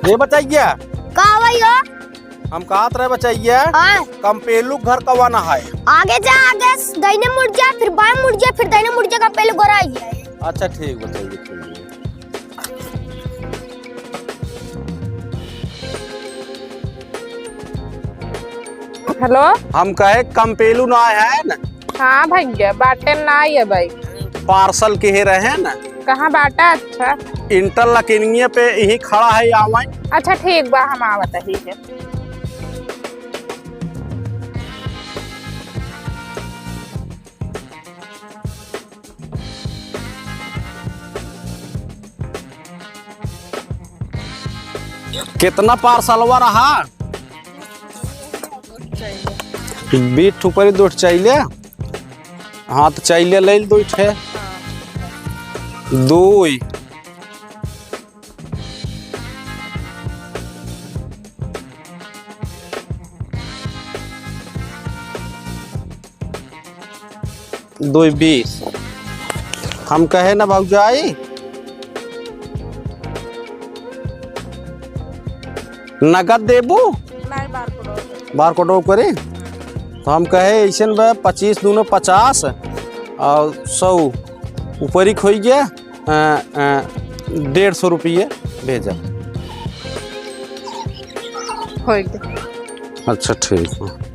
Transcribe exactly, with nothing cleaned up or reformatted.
ए बचैया। का भैया? हम कहत रहे बचैया, हाँ। कंपेलू घर कवन है? आगे जा, आगे दाहिने मुड़ जा, फिर बाएं मुड़ जा, फिर दाहिने मुड़ जा, कंपेलू घर आई है। अच्छा ठीक बचैया, ठीक है। हेलो। हम कहे कंपेलू ना है ना? हाँ भैया, बाटे ना ये भाई। पार्सल के हे रहे ना? कहाँ बाटा? अच्छा। इंटरलॉकिंग पे यही खड़ा है, आवाई। अच्छा ठीक बा, हम आवत ही है। कितना पार्सलवा रहा? बीस ठो परी, दो ठो चाइले। हाँ, तो चाइले ले दो ठे। दुई। दुई बीस। हम कहे ना भौजाई, नगद देबू? नहीं, बारकोड। बारकोड करी? तो हम कहे ऐसन बा, पच्चीस दूनो पचास और सौ ऊपरी खोई गया, अ, अ, डेढ़ सौ रुपये भेजा। होई गया। अच्छा, ठीक है।